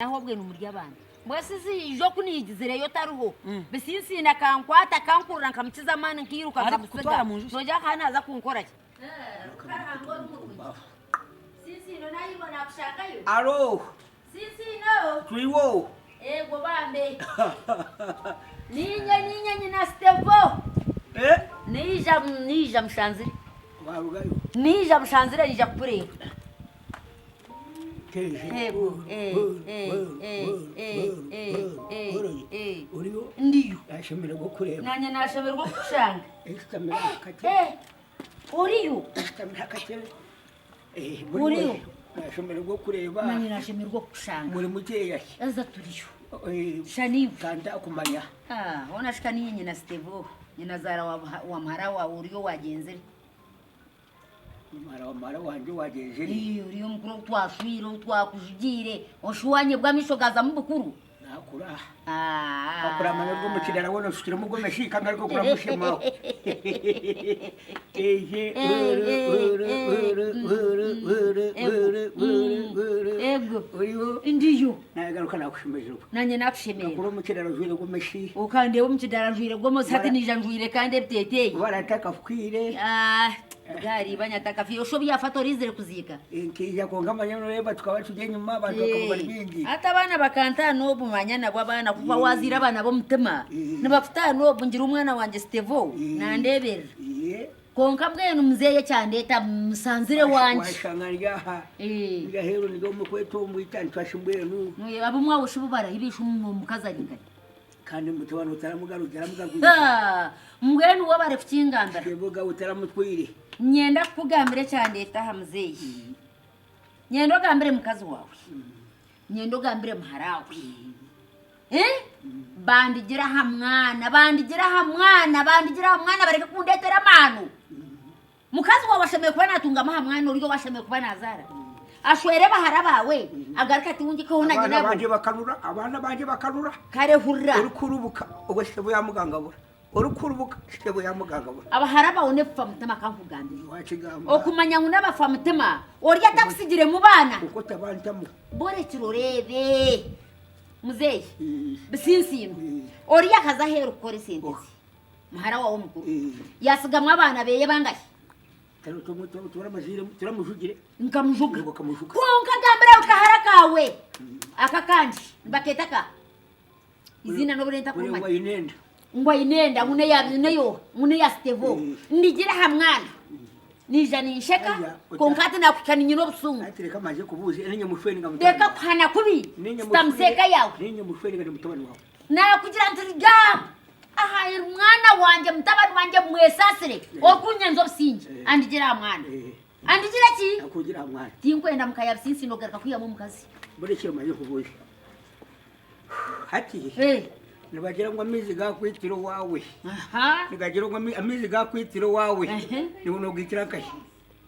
Naho bwenu muri abaana. Mbwenu siziija oku niigizireyo otariho. Bisinsiine akankwata akankurura nkamukiza amaani nkairuka nkamutsiga. Arikukutwara mu nju shi? Noogira akaba naaza kunkora ki? Sinsiino naayirwa naakushangayo. Alo, Sinsiino. turiwo. Eego bambe. Niinye niinye nyina Stevo. Eh? Naija naija mushanzire. Warugayo. Naija mushanzire naija kukureeba. Ndiyo. Nashemererwa kukureeba. Nanye nashemererwa kukushanga. Oriyo. Oriyo. Nashemererwa kukureeba. Nanye nashemererwa kukushanga. Muri mukyeya ki? Haza turiyo. Shaniiwe. Kandi akumanya. Hoona shi ka niinye nyina Stevo, nyinazaara wa muhara waawe oriyo owagyenzire. Mara wangye owagyenzire. Ii, ori omukuru ou twashwire, ou twakujugiire, oshuwanye bwo amaisho gaazamu bukuru? Naakura. Ah. Akura amanya oru omu kidara woona oshukiremu gomesi kandi ariko okuramushemaho. Eje, Ego. Oriho? Ndiyo. Nagaruka nakushemererwa. Nanye nakushemererwa. Nakura omu kidara ojwaire gomesi. Okandeeba omu kidara njwaire gomesi hati naija njwaire kandi ebiteteeyi. Baratakafwire. Ah, bwari banyatakafiire osha obu yaafa torizire kuziika. Nkaija kwonka manya noreeba tukaba turi enyima abantu bakaba bari baingi. Hati abaana bakantaana obu manya nabo abaana kuba waazaire abaana b'omutima nibakutaana obu ngira omwana wangye Stevo nandeeberera. Kwonka mbwenu muzeeyi ekyandeeta musanzire wangye. Washanga ndi aha ndi aheeru ndi omu kweta omu itantwashi mbwenu. Ab'omu aho shi bo barahi baishe omukazi ari nkahi? Kandi mutabani otaramugarukira taramugarwire. Haa! Mbwenu webare kukingambira. Kibuga otaramutwire. Niinyenda kukugambira ekyandeeta aha muzeeyi. Niinyenda ogambire mukazi waawe. Niinyenda ogambire muhara we. Eh? Bandigire aha mwana, bandigire aha mwana, bandigire aha mwana bareke kundeetera amaani. Mukazi waawe ashemereire kuba naatungamu aha mwana ori ou ashemereire kuba naazaara. Ashwere bahara baawe, agaruke atungikeho na Abaana nyinabo. bangye bakarura, abaana bangye bakarura. Kare hurira. Orikurubuka ogwo sitebo yamugangabura. Orikurubuka sitebo yamugangabura. Abahara baawe n'ebifamutima ka nkugambire. Wakigamba. Okumanya ngu n'abafamutima, ori atakusigiremu baana. Okwo otabantamu. Borekire oreebe. Muzeeyi, bisinsiinwe. Ori akaza aheeru kukora esente ze. Muhara waawe omukuru yaatsigamu abaana beeye bangahi? Nkamujuga. Kwonka gambira aho kahara kaawe aka akandi nibakeeta ka? Eiziina n'obu ntakurimanya. Ngu aine enda ngu n'eya n'eyooha ngu n'eya Stevo. Ndigire aha mwana naija ninsheka kwonka hati naakuhika niinyine obusungu. Reka kuhana kubi sitamusa eka yaawe. Naakugira nti ruga aha mwana wangye mutabani wangye mwesaasire orikunyenza obusingye andigire aha mwana. Andigire ki? Tinkwenda muka ya Bisinsiino ogaruka kwihamu omukazi. Hati Eh. nibagira ngu amaizi gakwitira owaawe. Aha. Nibagira ngu amaizi gakwitira owaawe. Ehe. Niwe nogaitira nkahi?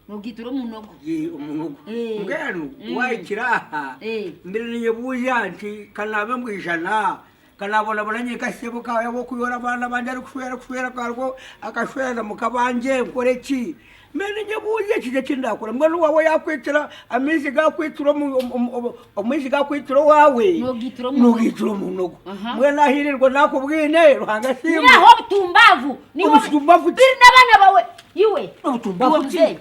Nogaitira omunogo. Ye, omunogo. Eh. Mbwenu Mm. wahikira aha Eh. mbere ninyebuuza nti kanaabe mbwijana kanabonabona nyenka sebo kaawe ahabw'okuyora abaana bangye arikushwera kushwera karwo akashwera na muka bangye nkore ki? Mbere ninyebuuza eki eki ndakora mbwenu owaawe yaakwitira amaizi gaakwitira omu- omu- omu- amaizi gaakwitira owaawe Noogaitira omunogo. noogaitira omunogo Aha. mbwenu ahiirirwe nakubwine Ruhanga asiimwe. Nyihaho obutumbavu. Niiwe Obutumbavu ki? Biri n'abaana baawe. Iwe. Obutumbavu Iwe ki? muzeeyi.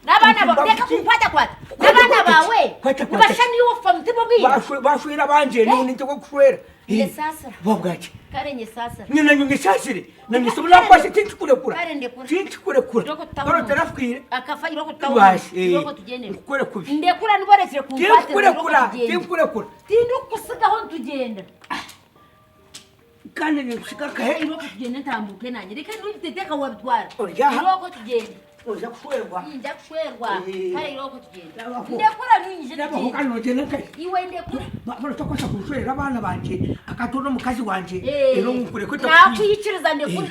N'abaana baawe. Obutumbavu Reka ki? kunkwatakwata. N'abaana baawe. Kwata, kwata. Nibashusha niiwe ofa mutima obwire. Bashwera abangye niiwe ninteekwa kushwera. Nyesaasira. Bwabwaki? Kare nyesaasira. Nyine nyesaasire. Na nyesobola nakwasa tinkikurekura. Kare ndekura. Tinkikurekura. Iroko tutaho Kare omuntu. otarafwire. Akafa iroko tutaho Lwaki? omuntu. Iroko tugyendere. Nkukore kubi. Ndekura nibo orekire kunkwatira iroko Tinkukurekura. tugyende. Tinkukurekura. Tindikukusigaho nitugyenda. Kandi ninkusiga nkahe? Iroko tugyende ntambuke nanye. Reka nibiteteeka wabitwara. Ori aha. Iroko tugyende. Oza kushwerwa. Ninza kushwerwa. Eh. Kare iroko tugyende. Nabaho. Ndekura niinyije Nabaho tugyende. kandi nogyenda nkahe? Iwe ndekura. Baratakwasa kunshwerera abaana bangye akatonda omukazi wangye Eh. ero nkureke Nakwikiriza ndekura.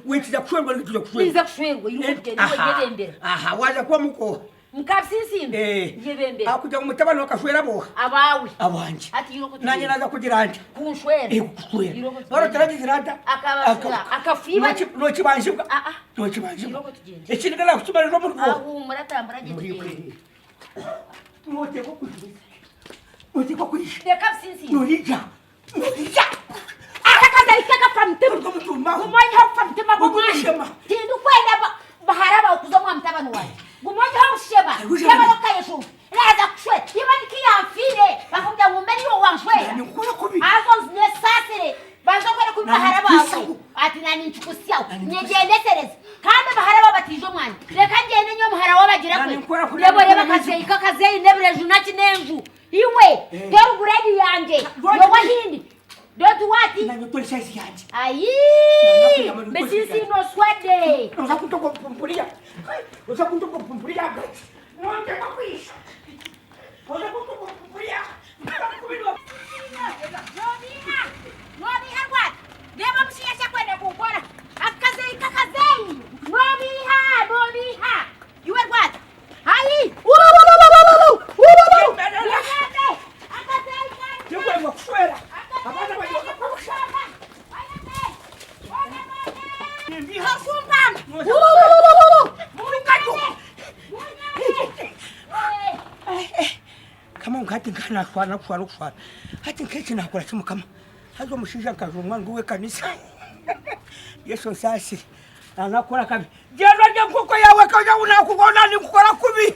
Wikiriza kushwerwa nituza kushwerwa. Ninza kushwerwa iroko tugyende iwe Aha. yebembera. Aha waza kuba mukoha. Mukabisinsimba Eh. yebembera. Akugira ngu mutabani akashwera boha? Abaawe. Abangye. Hati iroko Nanye tugyende. naza kugira nta? Kunshwera. Eh, kukushwera. Iroko tugyende. Wari otaragize ata? Akabashwera. Akafiiba. Nokibanzibwa. Ah, ah. Nokibanzibwa. Iroko tugyende. Ekiniga nakukimarira omuri rwo. Ahumura tambura gye tugyende. Noteekwa kujubiza. Noteekwa kwija. Reka businsi. Noija. Noija. Akakazi kakafa mutima. Oruga omutumba aho. Guma oyihe okufa mutima Ogume gw'omwana. shema. Tindikwenda bahara bawe kuza omwa mutabani wangye. Guma oyihe obushema. Obushema. Yaba n'okukayeshumba. Naaza kushwera. Iwe niki yanfiire. Bakubwira ngu mbe niiwe wanshwera. Ninkukora kubi. Haza onzinesaasire. Banza okore kubi Nani bahara bawe. nkukusyaho. Ati nani nkikusyaho. Nani Nyegyendesereze. Kandi bahara bawe batiija omwanya. Reka ngyende nyowe muhara wawe bagire Nani kwe. nkora kuri Reeba oreebe nani akazeeyi k'akazeeyi n'ebireju naki n'enju. Iwe tori guredi yangye. Yowe ahindi. Don't what? Nanye tori size yangye. Ayii! Mbese noswade. Noza kuntoka obupumpuriya. Noza kuntoka obupumpuriya agati. Nonteka kwisha. Noza kuntoka obupumpuriya. Nobiha! Nobiha rwata! Reeba omushaija eki akwenda kunkora. Akazeeyi k'akazeeyi! Nobiha! Nobiha! Iwe rwata! Ayi! Tinkwenda kushwera. Abaana bangye bakakubusha. Nimbiha. Kama nkati nkanashwana kushwana kushwana hati nk'eki nakora ki mukama haza omushaija nkajumwa ngu w'ekanisa Yesu nsaasire nanakora kabi gyenda orye enkoko yaawe kaija ngu nakubona ninkukora kubi.